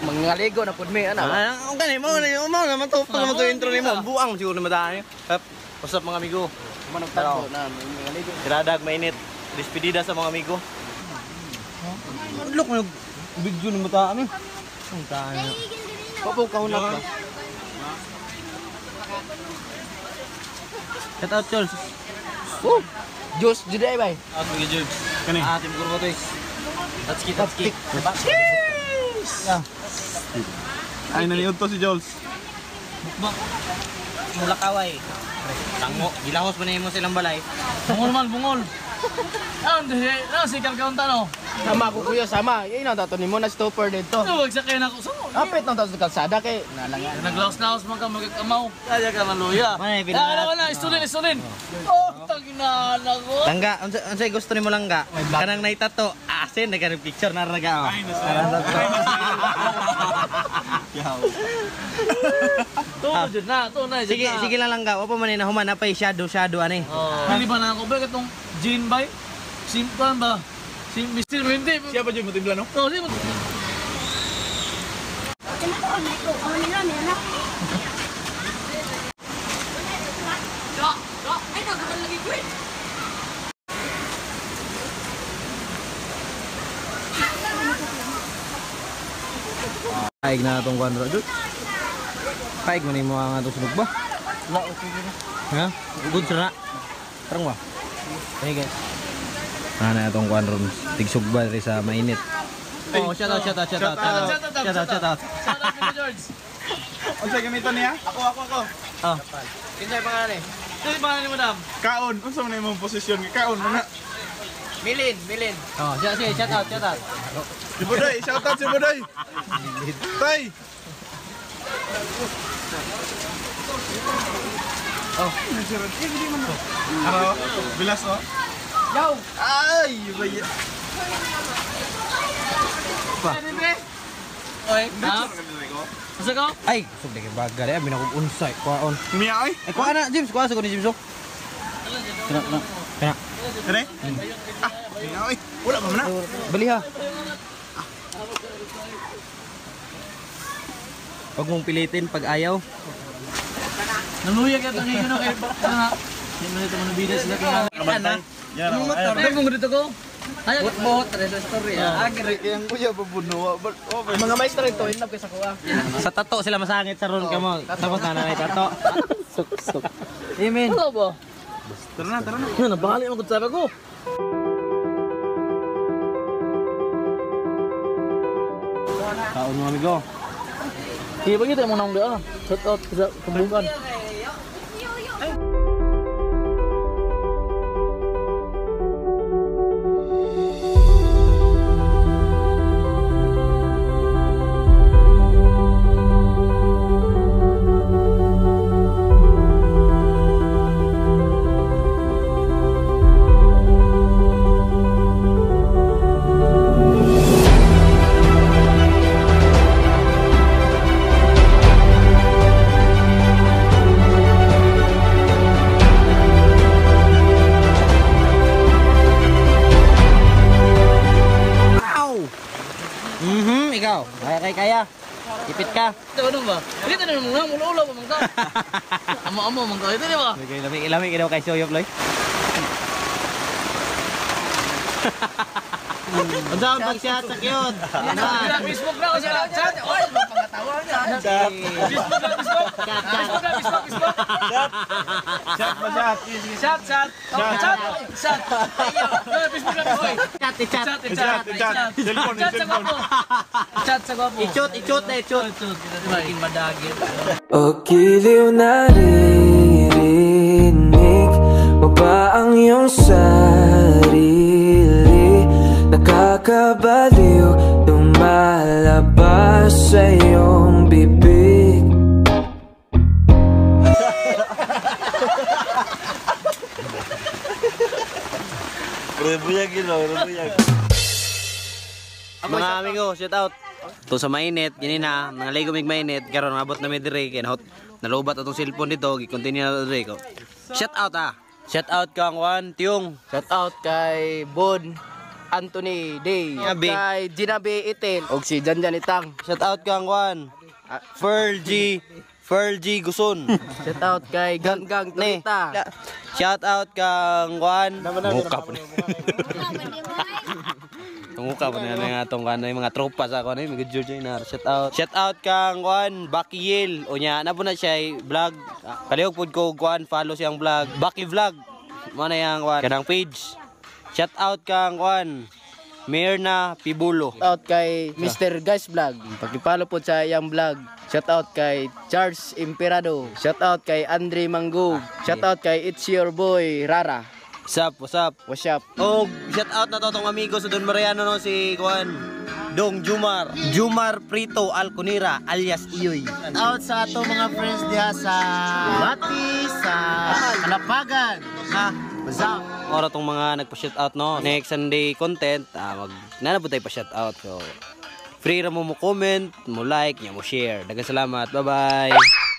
Mangaligo na pud mi ana. Ah, ang gani mo na mo naman to. Naman to intro nimo. Buang siguro na madaan. What's up mga amigo? Manong tagbo na mangaligo. Tiradag mainit. Despedida sa mga amigo. Look mo video ni mata ani. Ang tayo. Papo kahunap ba? Shout out Charles. Oh. Juice juday bay. Out mga Jubes. Kani. Ah, team Gurgo Toys. Tatski, tatski. Ay, naniod to si Jules. Bukbak. Mulakaway. Tango, gilahos man nimo silang balay. Bungol man, bungol. Ano, ano, si Kalkaunta no? Sama ko kuya, sama. Yun ang tato nimo na stopper dito. Ano, wag sa kayo na ako. Saan mo? Apit nang tato sa kalsada kay nalangan. Naglaos-laos man ka magkamaw. Kaya ka maluya. Manay, Kaya ka na, istulin, istulin. Oh, tagina na ko. Langga, unsa gusto nimo langga? Kanang naitato, asin na kanang picture na raga. Ay, To, dyan na, to na, dyan Sige, na. sige lang langga. Wa pa man ni nahuman na pay shadow shadow ani. Oh. Hindi ba na ako ba katong Jean bay? Simpan ba? Si Mr. Hindi. Siya ba dyan matimbla, no? Oh, si Paig na atong kuan ro. Dud. Paig man nimo ang atong sunog ba? La okay gid. Ha? Good sir na. Tarong ba? Hey guys. Ana atong kuan ron tigsugba diri sa mainit. Oh, shout out, shout out, shout out. Shout out, Shout out, shout out. Shout out kay George. Unsa gamiton niya? Ako. Oh. Kinsay pangalan eh? Ito yung pangalan ni Madam. Kaon. Unsa man imong posisyon? Kaon man na. Milin, Milin. Oh, shout sige, shout out, shout out. Si Budoy, shout out si Budoy. Tay. Oh. Ano? Bilas oh. Yo. Ay, bay. Oy, ha? Asa ka? Ay, sug kay baga di abi na kog unsay kuaon. Miya ay. Ay kuha na James, kuha sa ko ni James oh. Kana na. Kana. Kare? Ah, miya ay. Wala pa man na. Bali ha. Huwag mong pilitin pag ayaw. Naluya ka itong ngayon, okay? Ano na? Hindi mo nito manubida sila kaya. Kabantay. Yan. Ay, mong dito ko. Ay, Bot, res story. Agre kayang kuya babuno. Mga maestro ito, inlove kay sa kuha. Sa tato sila masangit sa ron kamo. Tapos na nanay tato. Sok sok. Amen. Ano ba? Tara na, tara na. Yan, nabali mo kung sabi ko. Kaon mo amigo. Sige, pagkita mo nang doon. Shout out sa kabungan. Ow! Ikaw. Kaya kaya kaya. Ipit ka. Ito, ano ba? Dito na mga mula-ula pa mangka. Amo-amo mangka. Ito di ba? Lami lami lami daw kay Soyop loy. Unsa ang pag-chat sa cute? Facebook na ako siya. Chat. Oy, pangatawa niya. Facebook na, Facebook. Facebook na, Facebook, Facebook. Chat ba chat? Chat, chat. Chat, chat. Facebook na, Facebook. Chat, chat. Chat, Chat, chat. chat. Cellphone, Chat sa cellphone. gwapo. Chat sa gwapo. Ichot, ichot na ichot. Ichot. Maging madagit. O giliw naririnig mo ba ang iyong sarili? Nakakabaliw lumalabas sa iyong bibig. Mga amigo, shout out. To sa mainit, gini na, mga ligo mig mainit, karon mabot na mi diri kay nahot nalubat atong cellphone dito, gi-continue na diri ko. Shout out ah. Shout out kang Juan Tiong. Shout out kay Bon Anthony Day. Abi. Kay Ginabi Itel. Og si Janjan Itang. Shout out kang Juan. Ferl G. Ferl G. Guson. Shout out kay Ganggang Ne. Torita. Shout out kang Juan. Muka po na. Tumuka po na nga atong kano yung mga tropa sa ako na yung George na shout out. Shout out kang Juan Bakiyel. Unya na po na siya ay vlog. Kalihog pud ko Juan follow siyang vlog. Baki vlog. Mo na yang Juan kanang page. Shout out kang Juan Mirna Pibulo. Shout out kay Mr. Guys Vlog. Paki-follow po sa iyang vlog. Shout out kay Charles Imperado. Shout out kay Andre Manggug. Shout out kay It's Your Boy Rara. What's up? What's up? What's up? Og shout out na to tong amigo sa Don Mariano no si Juan Dong Jumar. Jumar Prito Alconira alias Iyoy. Out sa ato mga friends diha sa Bati, sa Kalapagan. Ha? What's up? Ora tong mga nagpa-shout out no. Next Sunday content, mag nana po tayo pa-shout out. So free ra mo mo comment, mo like, nya mo share. Daghang salamat. Bye-bye.